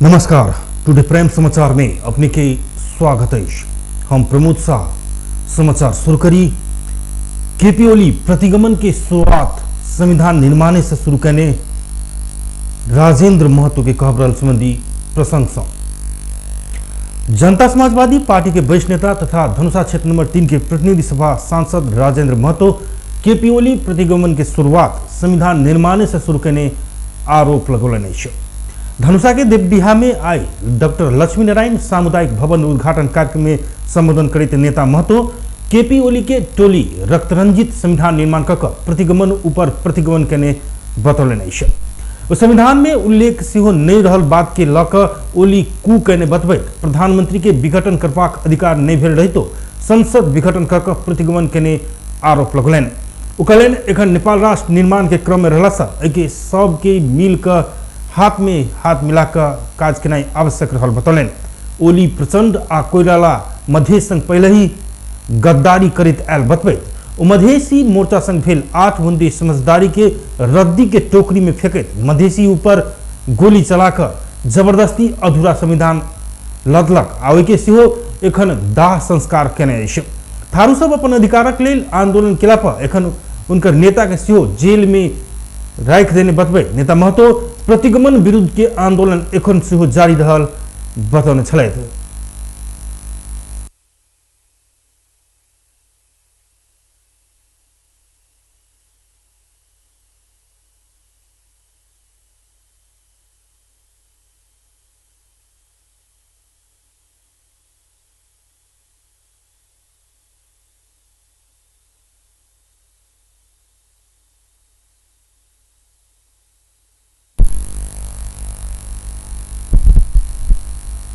नमस्कार, today prime समाचार में अपने के स्वागत है। हम प्रमोद शाह। समाचार शुरू करी। केपी ओली प्रतिगमन के शुरुआत संविधान निर्माण से शुरू करने राजेंद्र महतो के कहब रहल संबंधी प्रसंग सँ। जनता समाजवादी पार्टी के वरिष्ठ नेता तथा धनुषा क्षेत्र नंबर 3 के प्रतिनिधि सभा सांसद राजेंद्र महतो केपी ओली प्रतिगमन के शुरुआत संविधान निर्माण से शुरू करने आरोप लगौलनि अछि। धनुषा के देवडीहा में आई डॉक्टर लक्ष्मी नारायण सामुदायिक भवन उद्घाटन कार्यक्रम में संबोधन करते नेता महतो केपी ओली के टोली रक्तरंजित संविधान निर्माण कऽ प्रतिगमन ऊपर प्रतिगमन केने बतौलनि अछि। ओ संविधान में उल्लेख सेहो नहि रहल बात के लऽ कऽ ओली कू केने बतबैत प्रधानमंत्री के विघटन करबाक अधिकार नहि भेल रहितो संसद विघटन कऽ कऽ प्रतिगमन केने आरोप लगौलनि। ओ कहलनि, एखन नेपाल राष्ट्र निर्माण के क्रम में रहला सँ एहिके सबके मिल कऽ हाथ में हाथ मिला कऽ काज केनाइ आवश्यक रहल बतौलनि। ओली प्रचंड आ कोइराला मधेश संग पहिले ही गद्दारी करैत आयल बतबैत ओ मधेसी मोर्चा संग भेल 8 बुंदी समझदारी के रद्दी के टोकरी में फेंकैत मधेसी ऊपर गोली चला कऽ जबरदस्ती अधूरा संविधान लदलक आ ओहिके सेहो एखन दाह संस्कार केने अछि। थारू सब अपन अधिकारक लेल आंदोलन केला पर एखन उनकर नेता के सेहो जेल में राखि देने बतबै नेता महतो प्रतिगमन विरुद्ध के आंदोलन एखन सेहो जारी रहल बतौने छलथि।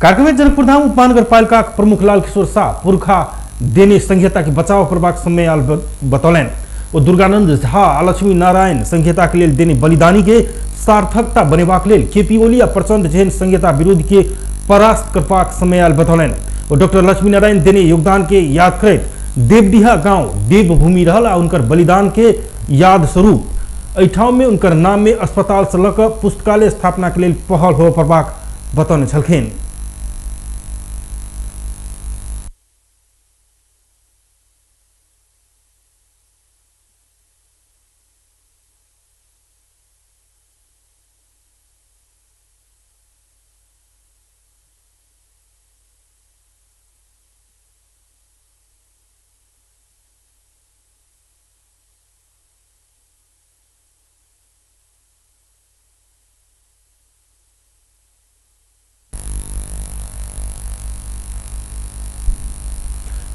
कार्यक्रम में जनकपुरधाम उपमहानगरपालिका प्रमुख लाल किशोर शाह पुरखा देने संहिता के बचाव करबाक समय आयल बतौलनि। ओ दुर्गानंद झा आ लक्ष्मी नारायण संहिता के लेल देने बलिदानी के सार्थकता बनेबाक लेल केपी ओली आ प्रचंड जेहन संहिता विरोधी के परास्त करबाक समय आयल बतौलनि। ओ डॉक्टर लक्ष्मी नारायण देने योगदान के याद करैत देवडीहा गांव देवभूमि रहल आ उनकर बलिदान के याद स्वरूप एहिठाम में उनकर नाम में अस्पताल से लऽ कऽ पुस्तकालय स्थापना के लेल पहल होबय पड़बाक बतौने छलखिन।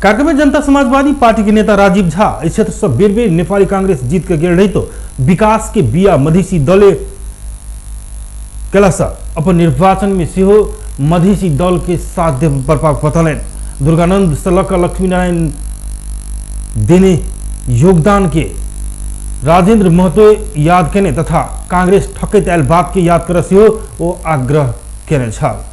कार्यक्रम में जनता समाजवादी पार्टी के नेता राजीव झा इस क्षेत्र से बेर बेर नेपाली कांग्रेस जीत के गेल रही तो विकास के बिया मधेसी दले केला से अपन निर्वाचन में सेहो मधेसी दल के साथ देव पड़बाक बतौलनि। दुर्गानंद से लऽ कऽ लक्ष्मीनारायण देने योगदान के राजेंद्र महतो याद केने तथा कांग्रेस ठकैत आयल बात के याद करऽ सेहो ओ आग्रह केने छल।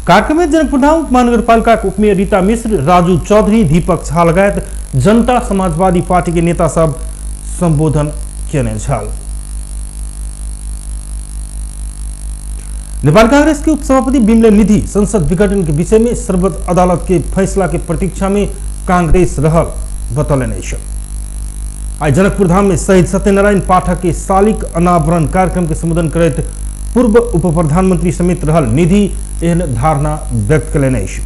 कार्यक्रम में जनकपुरधाम उपमहानगरपालिका के उपमेयर रीता मिश्र, राजू चौधरी, दीपक झा लगायत जनता समाजवादी पार्टी के नेता सब संबोधन केने छल। नेपाल कांग्रेस के उपसभापति बिमले निधि संसद विघटन के विषय में सर्वोच्च अदालत के फैसला के प्रतीक्षा में कांग्रेस रहल बतौलनि अछि। आइ जनकपुरधाम में शहीद सत्यनारायण पाठक के शालिक अनावरण कार्यक्रम के संबोधन करैत पूर्व उप प्रधानमंत्री समेत रहल निधि एहन धारणा व्यक्त कयलनि अछि।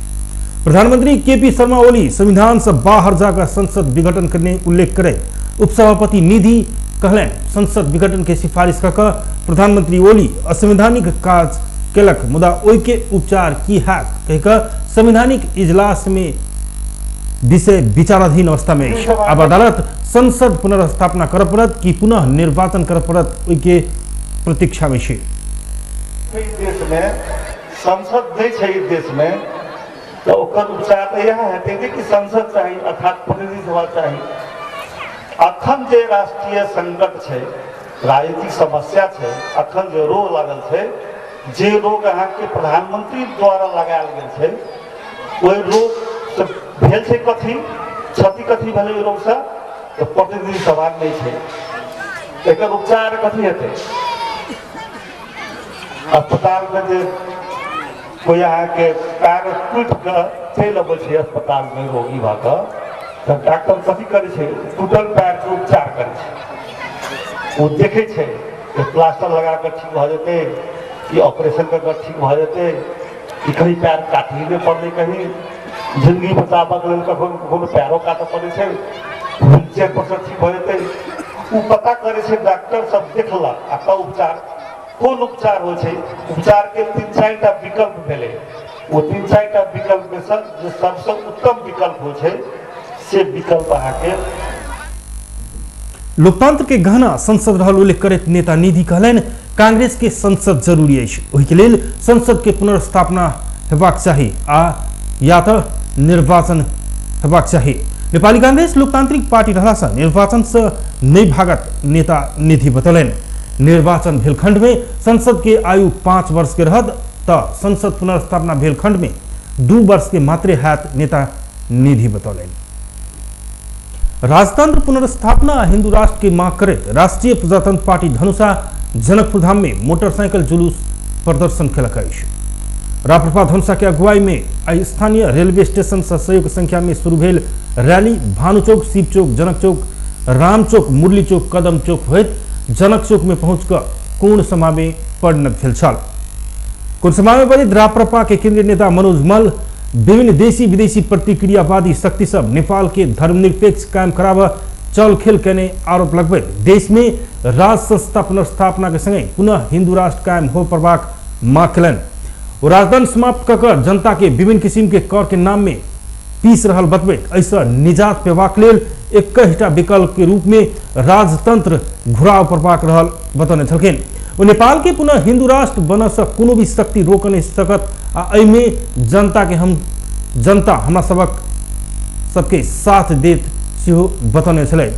प्रधानमंत्री केपी शर्मा ओली संविधान से बाहर जाकर संसद विघटन करने उल्लेख करैत उपसभापति निधि कहलनि, संसद विघटन के सिफारिश कऽ कऽ प्रधानमंत्री ओली असंवैधानिक काज केलक, मुदा ओहि के उपचार की हैत कहि कऽ संवैधानिक इजलास में विषय विचाराधीन अवस्था में अछि। आब अदालत संसद पुनर्स्थापना करऽ पड़त कि पुनः निर्वाचन करऽ पड़त, ओहिके प्रतीक्षा में छै। देश में संसद नहि छै, देश में तऽ ओकर उपचार तऽ इएह हेतै कि संसद चाही, अर्थात प्रतिनिधि सभा चाही। अखन जे राष्ट्रीय संकट छै, राजनीतिक समस्या छै, अखन जे रोग लागल छै, जे रोग अहाँके प्रधानमंत्री द्वारा लगायल गेल छै, ओहि रोगसँ भेल छै कथी क्षति, कथी भेलै ओहि रोगसँ? तऽ प्रतिनिधि सभा नहि छै। एकर उपचार कथी हेतै? अस्पतालमे जे कोइ अहाँके पैर टूटि कऽ चलि अबै छै अस्पतालमे रोगी भऽ कऽ, तऽ डॉक्टर कथी करै छै? टूटल पैरके उपचार करै छै। ओ देखै छै जे प्लास्टर लगा कऽ ठीक भऽ जेतै कि ऑपरेशन कऽ कऽ ठीक भऽ जेतै, कि कहीं पैर काटही नहि पड़लै। कहीं जिन्दगी बचाबऽके लेल कखनो कखनो पैरो काटऽ पड़ै छै। व्हीलचेयर पर से ठीक भऽ जेतै, ओ पता करै छै। डॉक्टर सब देखलक आ तब उपचार, कोन उपचार होइ छै, उपचारके 3-4 टा विकल्प भेलै। ओ 3-4 टा विकल्पमे सँ जे सबसँ उत्तम विकल्प होइ छै, से विकल्प अहाँके। लोकतंत्र के गहना संसद रहल उल्लेख करैत नेता निधि कहलनि, कांग्रेस के संसद जरूरी अछि, ओहिके लेल संसद के पुनर्स्थापना हेबाक चाही आ या तऽ निर्वाचन हेबाक चाही। नेपाली कांग्रेस लोकतांत्रिक पार्टी रहला से निर्वाचन से नहीं भागत नेता निधि बतौलनि। निर्वाचन भेल खंड में संसद के आयु 5 वर्ष के रहत तऽ संसद पुनर्स्थापना भेल खंड में 2 वर्ष के मात्रे हैत, नेता निधि बतौलनि। राजतंत्र पुनर्स्थापना आ हिंदू राष्ट्र के मांग करैत राष्ट्रीय प्रजातंत्र पार्टी धनुषा जनकपुर धाम में मोटरसाइकिल जुलूस प्रदर्शन केलक अछि। राप्रपा धनुषा के अगुवाई में आई स्थानीय रेलवे स्टेशन से सैकड़ों संख्या में शुरू भेल रैली भानु चौक, शिव चौक, जनक चौक, राम चौक, मुरली चौक, कदम चौक होइत जनक चौक में पहुंच कऽ कोण सभा में परिणत भेल छल। कोण सभा में बजैत राप्रपा के केंद्रीय नेता मनोज मल्ल विभिन्न देशी विदेशी प्रतिक्रियावादी शक्ति सब नेपाल के धर्मनिरपेक्ष कायम कराबऽ चल खेल केने आरोप लगबैत देश में राज संस्था पुनर्स्थापना के संगे पुनः हिंदू राष्ट्र कायम हो पड़बाक मांग केलनि। ओ राजदंड समाप्त कऽ कऽ जनता के विभिन्न किसिम के कर के नाम में पीस रहल बतबैत एहिसँ निजात पेबाक लेल 21टा विकल्प के रूप में राजतंत्र घुराव पड़बाक रहल बतौने छलखिन। ओ नेपाल के पुनः हिंदू राष्ट्र बनऽ सँ कोनो भी शक्ति रोक नहि सकत आ एहिमे जनता के हम जनता हमरा सबक सबके साथ देत सेहो बतौने छलै।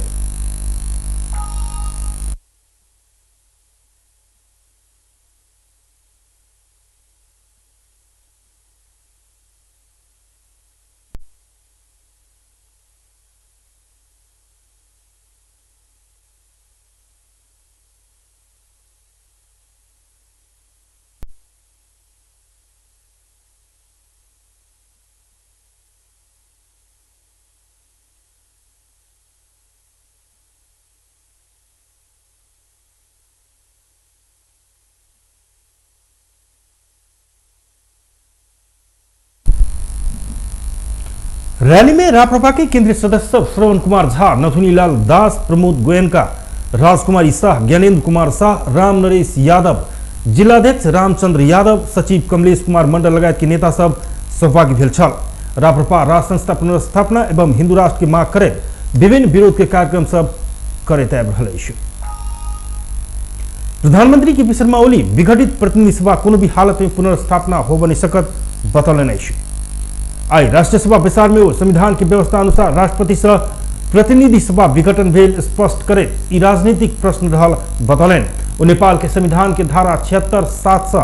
रैली में राप्रपा के केंद्रीय सदस्य सब श्रवण कुमार झा, नथुनीलाल दास, प्रमोद गोयनका, राजकुमारी शाह, ज्ञानेन्द्र कुमार शाह, राम नरेश यादव, जिलाध्यक्ष रामचंद्र यादव, सचिव कमलेश कुमार मंडल लगायत के नेता सब सहभागी भेल छल। राप्रपा राज संस्था पुनर्स्थापना एवं हिंदू राष्ट्र के मांग करैत विभिन्न विरोध के कार्यक्रम सब करैत आबि रहल अछि। प्रधानमंत्री के पी शर्मा ओली विघटित प्रतिनिधि सभा कोनो भी हालत में पुनर्स्थापना हो नहीं सकत बतौलनि अछि। आई राष्ट्रीय सभा बैसार में ओ संविधान के व्यवस्था अनुसार राष्ट्रपति से प्रतिनिधि सभा विघटन भेल स्पष्ट करैत ई राजनीतिक प्रश्न रहल बतौलनि। ओ नेपाल के संविधान के धारा 76(7) से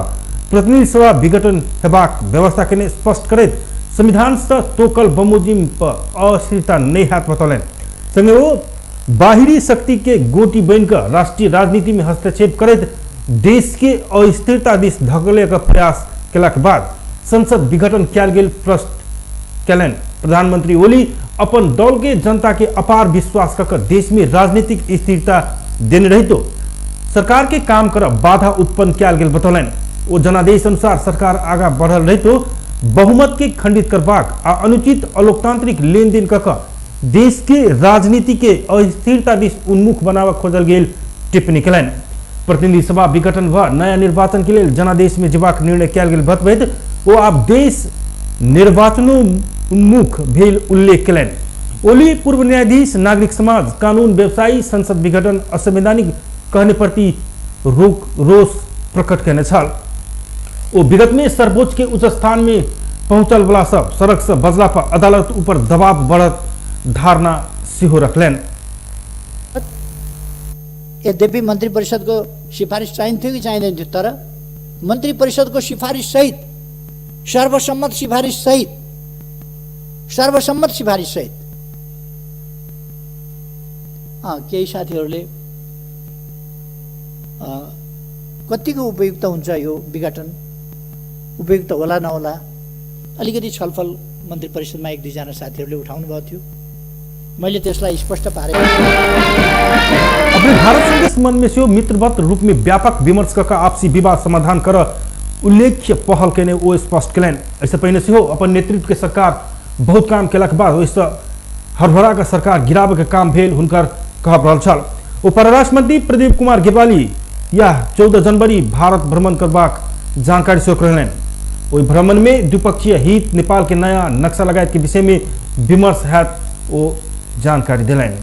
प्रतिनिधि सभा विघटन हेबाक व्यवस्था केने स्पष्ट करैत संविधान से तोकल बमोजिम पर अस्थिरता नहीं हैत बतौलनि। संगे ओ बाहरी शक्ति के गोटी बनकर राष्ट्रीय राजनीति में हस्तक्षेप करैत देश के अस्थिरता दिस धकेले के प्रयास केलाक बाद संसद विघटन कयल गेल प्रश्न केलनि। प्रधानमंत्री ओली अपन दल के जनता के अपार विश्वास कऽ देश में राजनीतिक स्थिरता देने रहितो सरकार के काम करब बाधा उत्पन्न कयल गेल बतौलनि। ओ जनादेश अनुसार सरकार आगा बढ़ल रहितो बहुमत के खंडित करबाक आ अनुचित अलोकतांत्रिक लेनदेन कऽ कऽ देश के राजनीति के अस्थिरता दिस उन्मुख बनाबऽ खोजल गेल टिप्पणी केलनि। प्रतिनिधि सभा विघटन भऽ नया निर्वाचन के लेल जनादेश में जेबाक निर्णय कयल गेल बतबैत ओ आब देश निर्वाचनो उन्मुख भेल उल्लेख केलनि। ओली पूर्व न्यायाधीश, नागरिक समाज, कानून व्यवसायी संसद विघटन असंवैधानिक कहने प्रति रोष प्रकट केने छल। ओ विगत में सर्वोच्च के उच्च स्थान में पहुंचल वाला सब सड़क से बजला पर अदालत ऊपर दबाव बढ़त धारणा सेहो रखलनि। यद्यपि मन्त्री परिषदको सिफारिस चाहिन्थ्यो कि चाहिँदैन थियो, तर मन्त्री परिषदको सिफारिस सहित सर्वसम्मत सिफारिस सहित केही साथीहरूले कतिको उपयुक्त हुन्छ यो विघटन, उपयुक्त होला नहोला अलिकति छलफल मन्त्री परिषदमा एक दुईजना साथीहरूले उठाउनु भएको थियो। मैले त्यसलाई स्पष्ट पारेँ। अपने भारत संघ संबंध में सेहो मित्रवत रूप में व्यापक विमर्श क आपसी विवाद समाधान कर उल्लेख्य पहल केने ओ स्पष्ट केलनि। एहिसँ पहिने सेहो अपन नेतृत्व के सरकार बहुत काम केलाक बाद ओहिसँ हड़बड़ा के सरकार गिराबे के काम भेल हुनकर कहब रहल छल। ओ परराष्ट्र मंत्री प्रदीप कुमार गेवाली यह 14 जनवरी भारत भ्रमण करबाक जानकारी सेहो करलनि। ओहि भ्रमण में द्विपक्षीय हित, नेपाल के नया नक्शा लगायत के विषय में विमर्श हैत ओ जानकारी दिलनि।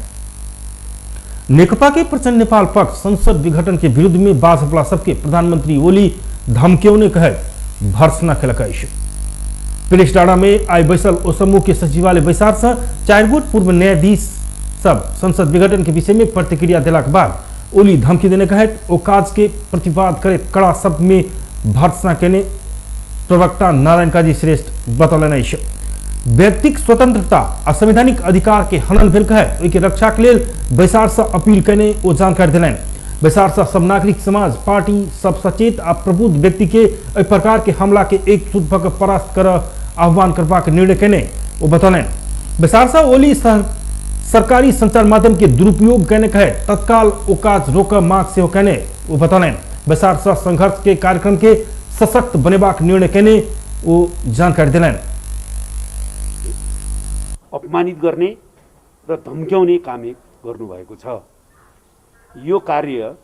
नेकपा के प्रचंड नेपाल पक्ष संसद विघटन के विरुद्ध में बाजवला सबके प्रधानमंत्री ओली धमकियौने कहैत भर्त्सना केलक अछि। पुलिस डाँडा में आइ बैसल ओ समूह के सचिवालय बैसार से 4 गोट पूर्व न्यायाधीश सब संसद विघटन के विषय में प्रतिक्रिया देलाक बाद ओली धमकी देने कहैत ओ काज के प्रतिवाद करैत कड़ा शब्द में भर्त्सना केने प्रवक्ता नारायण काजी श्रेष्ठ बतौलनि अछि। व्यक्तिक स्वतंत्रता आ संवैधानिक अधिकार के हनन भेल कहैत ओहिके रक्षा के लेल बैसार से अपील केने ओ जानकारी देलनि। बैसार से सब नागरिक समाज, पार्टी, सब सचेत आ प्रबुद्ध व्यक्ति के एहि प्रकार के हमला के एकजुट भऽ कऽ परास्त कर आह्वान करबाक निर्णय केने ओ बतौलनि। बैसार से ओली सरकारी संचार माध्यम के दुरुपयोग केने कहैत तत्काल ओ काज रोकऽ मांग सेहो केने ओ बतौलनि। बैसार से संघर्ष के कार्यक्रम के सशक्त बनेबाक निर्णय केने ओ जानकारी देलनि। अपमानित गर्ने र धम्क्याउने काम गर्नुभएको छ। यो कार्य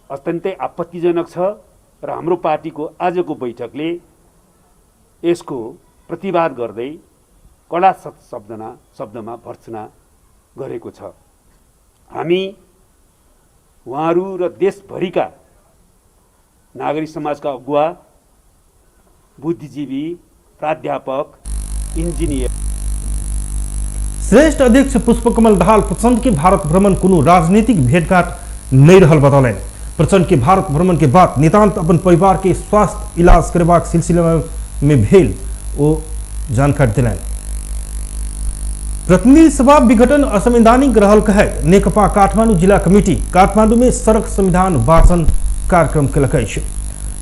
अत्यन्तै आपत्तिजनक छ र हाम्रो पार्टीको आजको बैठकले यसको प्रतिवाद गर्दै कडा शब्दमा भर्त्सना गरेको छ। हामी उहाँहरू र देशभरिका नागरिक समाजका अगुवा, बुद्धिजीवी, प्राध्यापक, इंजीनियर। श्रेष्ठ अध्यक्ष पुष्पकमल दाहाल प्रचंड के भारत भ्रमण कोनो राजनीतिक भेंटघाट नहीं रहल बतौलनि। प्रचंड के भारत भ्रमण के बाद नितांत अपन परिवार के स्वास्थ्य इलाज करबाक सिलसिला में भेल ओ जानकारी दिलनि। प्रतिनिधि सभा विघटन असंवैधानिक रहल कहैत नेकपा काठमांडू जिला कमिटी काठमांडू में सड़क संविधान वाचन कार्यक्रम केलक अछि।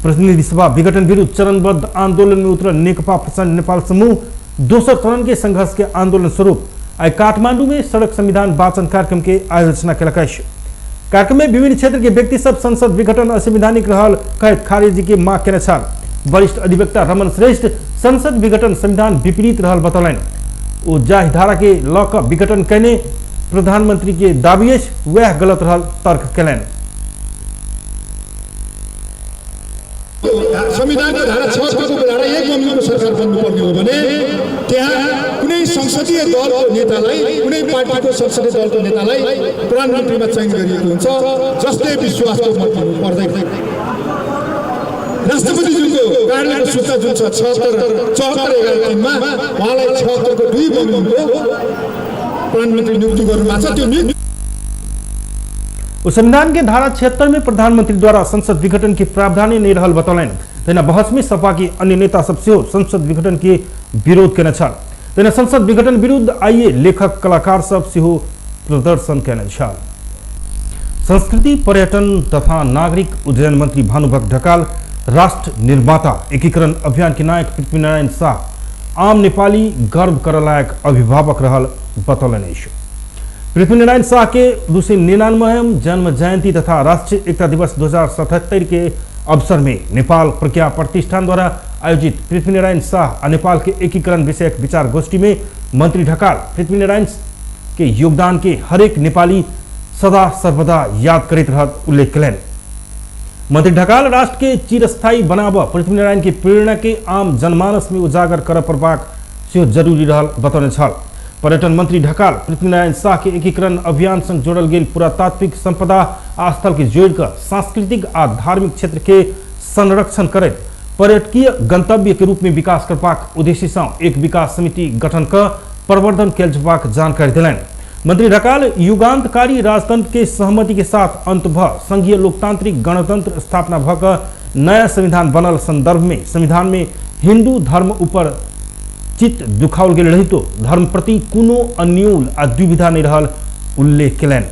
प्रतिनिधि सभा विघटन विरुद्ध चरणबद्ध आंदोलन में उतरल नेकपा प्रचंड नेपाल समूह दोसर चरण के संघर्ष के आंदोलन स्वरूप आइ काठमांडू में सड़क संविधान वाचन कार्यक्रम के आयोजना केलक अछि। कार्यक्रम में विभिन्न क्षेत्र के व्यक्ति सब संसद विघटन असंवैधानिक रहल कहैत खारिजी के मांग केने छल। वरिष्ठ अधिवक्ता रमन श्रेष्ठ संसद विघटन संविधान विपरीत रहल बतौलनि। ओ जाहि धारा के लऽ कऽ विघटन केने प्रधानमंत्री के दावी अछि वएह गलत रहल तर्क केलनि। संविधानको धारा 76 को धारा 1 बमोजिमको सरकार बन्नुपर्ने हो भने त्यहाँ कुनै संसदीय दलको नेतालाई, कुनै पार्टीको संसदीय दलको नेतालाई प्रधानमन्त्रीमा चयन गरिएको हुन्छ जसले विश्वासको मत दिनु पर्दैन। राष्ट्रपतिज्यूको कार्यालयको सूचना जुन छ 76 74 11 3 मा उहाँलाई 76 को 2 बमोजिमको प्रधानमन्त्री नियुक्ति गर्नुभएको छ। त्यो नियुक्ति संविधान के धारा 76 में प्रधानमंत्री द्वारा संसद विघटन के प्रावधान नहीं रहल बतौलनि। तहिना बहस में सपा के अन्य नेता सब सेहो संसद विघटन के विरोध केने छल। तहिना संसद विघटन विरुद्ध आइए लेखक कलाकार सब सेहो प्रदर्शन केने छल। संस्कृति, पर्यटन तथा नागरिक उड्डयन मंत्री भानुभक्त ढकाल राष्ट्र निर्माता एकीकरण अभियान के नायक पृथ्वीनारायण शाह आम नेपाली गर्व कर लायक अभिभावक रहल बतौलनि अछि। पृथ्वीनारायण शाह के 299वां जन्म जयंती तथा राष्ट्रीय एकता दिवस 2077 के अवसर में नेपाल प्रज्ञा प्रतिष्ठान द्वारा आयोजित पृथ्वीनारायण शाह आ नेपाल के एकीकरण विषयक विचार गोष्ठी में मंत्री ढकाल पृथ्वीनारायण के योगदान के हरेक नेपाली सदा सर्वदा याद करैत रहत उल्लेख कयलनि। मंत्री ढकाल राष्ट्र के चिरस्थायी बनाब पृथ्वीनारायण के प्रेरणा के आम जनमानस में उजागर कर पड़बाक सेहो जरूरी रहल बतौने छल। पर्यटन मंत्री ढकाल पृथ्वीनारायण शाह के एकीकरण अभियान संग जोड़ल गेल पुरातात्विक संपदा आ स्थल के जोड़िकऽ सांस्कृतिक आ धार्मिक क्षेत्र के संरक्षण करैत पर्यटकीय गंतव्य के रूप में विकास करबाक उद्देश्य सँ एक विकास समिति गठन कऽ प्रवर्धन कयल जेबाक जानकारी देलनि। मंत्री ढकाल युगांतकारी राजतंत्र के सहमति के साथ अंत भ संघीय लोकतांत्रिक गणतंत्र स्थापना भ कऽ नया संविधान बनल संदर्भ में संविधान में हिंदू धर्म ऊपर चित्त दुखाओल गेल रहितो धर्म प्रति कोनो अन्यूल आ द्विविधा नहीं रहल उल्लेख केलनि।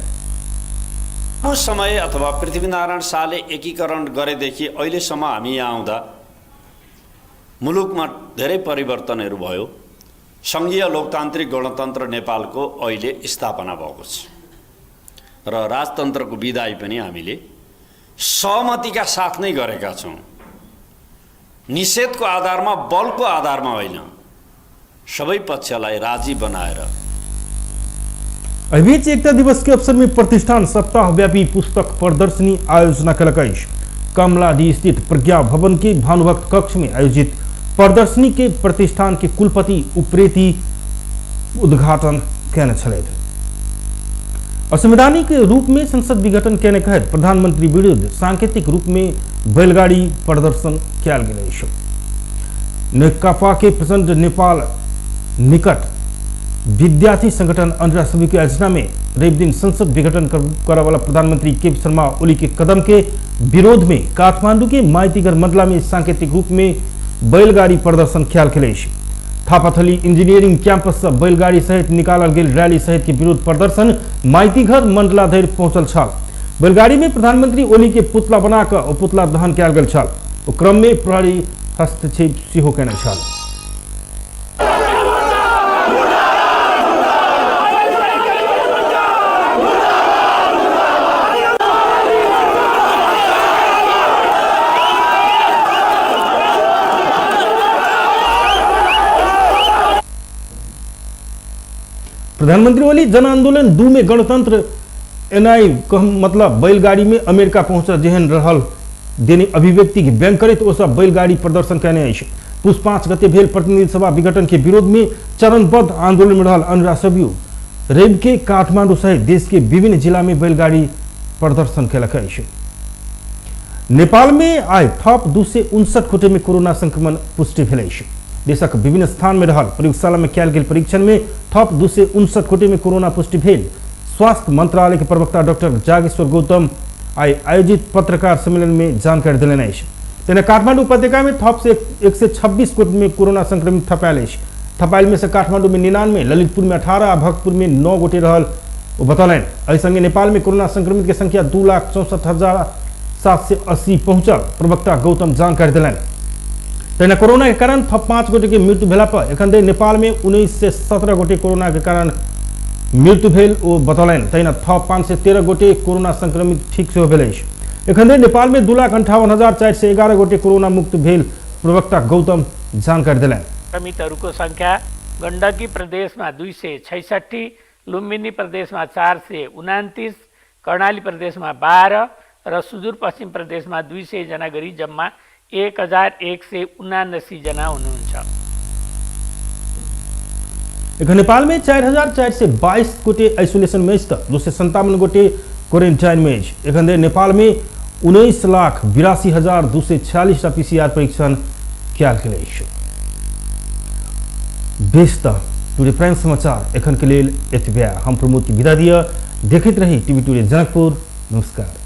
समय अथवा पृथ्वीनारायण शाहले एकीकरण गरेदेखि अहिलेसम्म हामी यहाँ आउँदा मुलुकमा धेरै परिवर्तनहरू भयो। सङ्घीय लोकतान्त्रिक गणतन्त्र नेपालको अहिले स्थापना भएको छ र राजतन्त्रको विदाई पनि हामीले सहमतिका साथ नै गरेका छौँ। निषेधको आधारमा, बलको आधारमा होइन, सबै पक्षलाई राजी बनाएर। एहिबीच एकता दिवस के अवसर में प्रतिष्ठान सप्ताहव्यापी पुस्तक प्रदर्शनी आयोजना कयलक अछि। कमलाडी स्थित प्रज्ञा भवन के भानुभक्त कक्ष में आयोजित प्रदर्शनी के प्रतिष्ठान के कुलपति उप्रेती उद्घाटन केने छलथि। असंवैधानिक रूप में संसद विघटन केने कहैत प्रधानमंत्री विरुद्ध सांकेतिक रूप में बैलगाड़ी प्रदर्शन कयल गेल अछि। नेकपा के प्रचंड नेपाल निकट विद्यार्थी संगठन अनुराग समिति के आयोजना में रवि दिन संसद विघटन करवाला प्रधानमंत्री के शर्मा ओली के कदम के विरोध में काठमांडू के माइतीघर मंडला में सांकेतिक रूप में बैलगाड़ी प्रदर्शन कयल गेल अछि। थापाथली इंजीनियरिंग कैंपस से बैलगाड़ी सहित निकालल गेल रैली सहित के विरोध प्रदर्शन माइतीघर मंडला धरि पहुंचल छल। बैलगाड़ी में प्रधानमंत्री ओली के पुतला बनाकर ओ पुतला दहन कयल गेल छल। ओ क्रम में प्रहरी हस्तक्षेप सेहो केने छल। प्रधानमंत्री ओली जन आंदोलन 2 में गणतंत्र एनआई मतलब बैलगाड़ी में अमेरिका पहुंचल जेहन रहल देने अभिव्यक्ति के व्यंग करैत ओ सब बैलगाड़ी प्रदर्शन केने अछि। पुस 5 गते भेल प्रतिनिधि सभा विघटन के विरोध में चरणबद्ध आंदोलन में रहल अनुराग सभ्यू रवि के काठमांडू सहित देश के विभिन्न जिला में बैलगाड़ी प्रदर्शन केलक अछि। नेपाल में आइ थप 259 गोटे में कोरोना संक्रमण पुष्टि भेल अछि। देशक विभिन्न स्थान में रहल प्रयोगशाला में कयल गेल परीक्षण में थप 259 गोटे में कोरोना पुष्टि भेल। स्वास्थ्य मंत्रालय के प्रवक्ता डॉक्टर जागेश्वर गौतम आइ आयोजित पत्रकार सम्मेलन में जानकारी देलनि अछि। तेना काठमांडू उपत्यका में थप से 126 गोटे में कोरोना संक्रमित थपायल अछि। थपायल में से काठमांडू में 99, ललितपुर में 18 आ भक्तपुर में 9 गोटे रहल ओ बतौलनि। एहि संगे नेपाल में कोरोना संक्रमित के संख्या 2,64,780 पहुंचल प्रवक्ता गौतम जानकारी देलनि। तहिना कोरोना के कारण थप 5 गोटे के मृत्यु भेला पर एखन धरि नेपाल में 1917 गोटे कोरोना के कारण मृत्यु भेल ओ बतौलनि। तहिना थप 513 गोटे कोरोना संक्रमित ठीक सेहो भेल अछि। एखन धरि नेपाल में 2,58,411 गोटे कोरोना मुक्त भेल प्रवक्ता गौतम जानकारी देलनि। संक्रमितहरूको संख्या गण्डकी प्रदेशमा 266, लुम्बिनी प्रदेशमा 429, कर्णाली प्रदेशमा 12 र सुदूरपश्चिम प्रदेशमा 200 जना गरी जम्मा 1179 जना हुनुहुन्छ। एखन नेपाल में 4,422 गोटे आइसोलेशन में अछि त 257 गोटे क्वारेंटाइन में अछि। एखन धरि नेपाल में 19,82,246 पीसीआर परीक्षण कयल गेल अछि। बेस त टुडे प्राइम समाचार एखन के लेल एतबे। हम प्रमोद के विदा दिअ। देखैत रही टीवी टुडे जनकपुर। नमस्कार।